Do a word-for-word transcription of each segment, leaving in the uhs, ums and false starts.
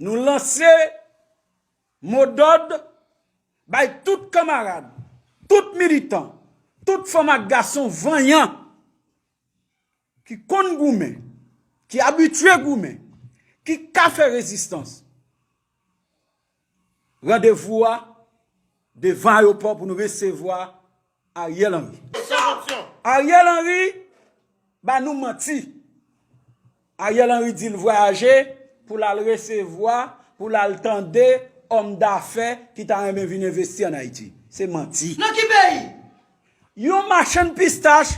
Nou lanse modòd bay tout kanmarad, tout militan, tout fanm ak gason vanyan ki konn goumen, ki abitye goumen, ki ka fè rezistans. Randevou a devan ayewopò pou nou resevwa Ariel Henry. Ariel Henry ba nou manti. Ariel Henry di l vwayaje pou l al resevwa, pou l al tande òm dafè ki ta renmen vin envesti ann Ayiti. Se manti. Nan ki peyi? Yon machann pistach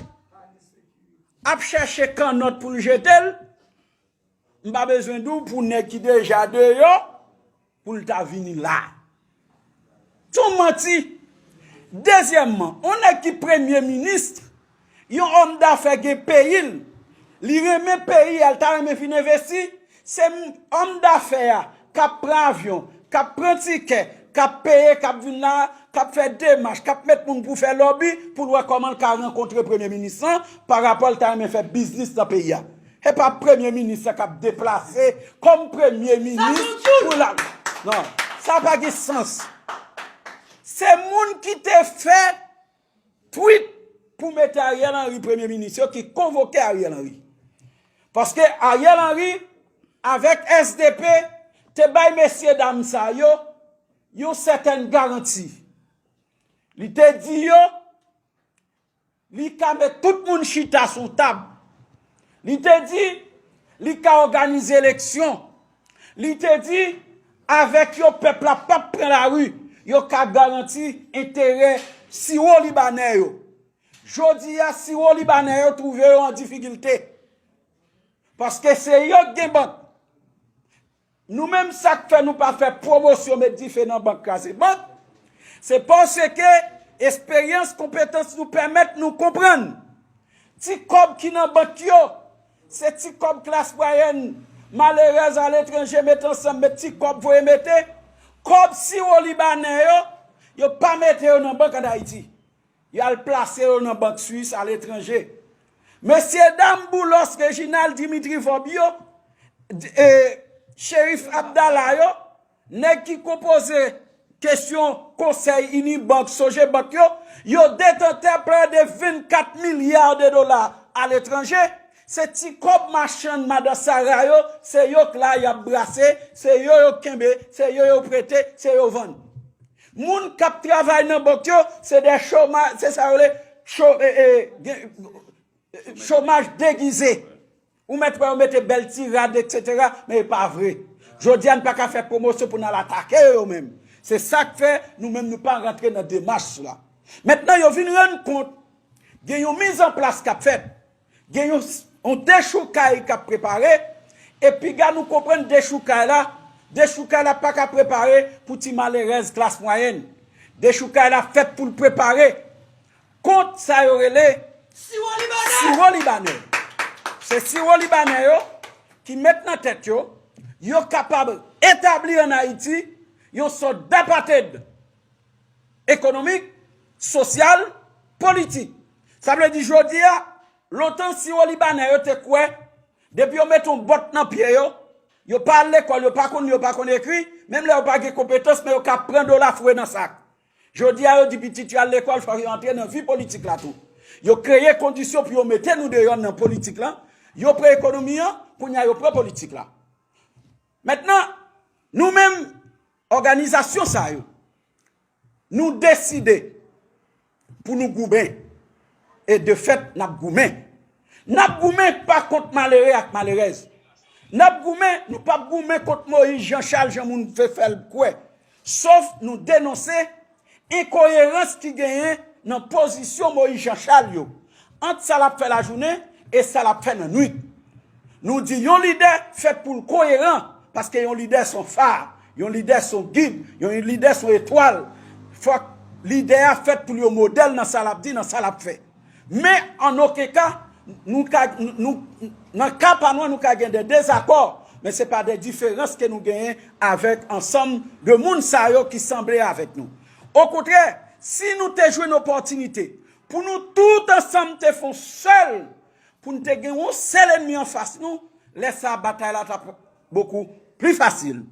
ap chèche kannòt pou l jete l. M pa bezwen di w pou nèg ki deja deyò, pou l ta vini la. Se yon manti. Dezyèmman, yon nèg ki premye minis, yon òm dafè gen peyi l, li renmen peyi a, l ta renmen vin envesti, se m- òm dafè a k ap pran avyon, k ap pran tikè, k ap peye, k ap vin la, k ap fè demach, k ap met moun pou fè lòbi, pou l wè kòman l ka rankontre premye minis lan, pa rapò l ta renmen fè biznis nan peyi a. E pa premye minis lan k ap deplase kòm premye minis pou l al. Non, sa pa gen sans. Se moun ki te fè twit pou mete Ariel Henry premye minis yo ki konvoke Ariel Henry. Paske Ariel Henry avèk S D P te bay mesye dam sa yo yon sètèn garanti. Li te di yo li ka met tout moun chita sou tab. Li te di li ka òganize eleksyon. Li te di avèk yo pèp la p ap pran lari. Yo ka garanti enterè siwo libanè yo. Jodi a siwo libanè yo twouve yo an difikilte. Paske se yo k gen bank. Nou menm sa k fè nou pa fè pwomosyon met dife nan bank kraze bank, se paske esperyans, konpetans nou pèmèt nou konprann ti kòb ki nan bank yo, se ti kòb klas mwayèn malerèz aletranje mete ansanm, met ti kòb voye mete. Kòb siwo libanè yo, yo pa mete yo nan bank ann Ayiti. Y al plase yo nan bank Swis aletranje. Mesyedam Boulos, Reginald, Dimitri Vorbe yo, e, Cherif Abdallah yo, nèg ki konpoze kesyon konsèy Unibank, Sogebank yo, yo detantè prè de vennkat milya de dola aletranje. Se ti kòb machann madan Sara yo, se yo k la y ap brase, se yo yo kenbe, se yo yo prete, se yo vann. Moun k ap travay nan bank yo, se de chomaj, se sa yo rele cho, e, e, gen, chomaj degize. Ou mèt wè yo mete bèl ti rad, etsetera, men e pa vre. Jodi a, n pa ka fè pwomosyon pou n al atake yo, yo menm. Se sa k fè nou menm nou pa rantre nan demach sila. Mentnan, yo vin rann kont, gen yon mizanplas k ap fèt. Gen yon, yon dechoukay k ap prepare, e piga nou konprann dechoukay la, dechoukay la pa ka prepare pou ti malerèz klas mwayèn. Dechoukay la fèt pou l prepare kont sa yo rele siwo libanè. Siwo libanè. Se siwo libanè yo ki met nan tèt yo, yo kapab etabli ann Ayiti yon sòt dapated ekonomik, sosyal, politik. Sa vle di jodi a, lontan siwo libanè yo te kwè, depi yo met yon bòt nan pye yo, yo pa al lekòl, yo pa konn li, yo pa konn ekri, menm lè yo pa gen konpetans, men yo ka pran dola foure nan sak. Jodi a, yo di pitit yo al lekòl, fòk yo antre nan vi politik la tou. Yo kreye kondisyon pou yo mete nou deyò nan politik la, yo pran ekonomi an, kounye a yo pran politik la. Mentnan, nou menm, òganizasyon sa yo, nou deside pou nou goumen. E de fèt, n ap goumen. N ap goumen pa kont malere ak malerèz. N ap goumen, nou p ap goumen kont Moyiz Janchal jan moun vle fè l kwè. Sof nou denonse enkoyerans ki genyen nan pozisyon Moyiz Janchal yo, ant sa l ap fè lajounen e sa l ap fè nan nwit. Nou di yon lidè fèt pou l koyeran, paske yon lidè se yon fa, yon lidè se yon gid, yon lidè se yon etwal. Fòk lidè a fèt pou l yon modèl nan sa l ap di, nan sa l ap fè. Men, an okenn ka, nou ka, nou, nan ka pa nou an, nou ka gen de dezakò, men se pa de diferans ke nou genyen avèk ansanm de moun sa yo ki sanble avèk nou. Okontrè, si nou te jwenn opòtinite pou nou tout ansanm te fè yon sèl, pou n te gen yon sèl ènmi anfas nou, lè sa a batay la t ap bokou pli fasil.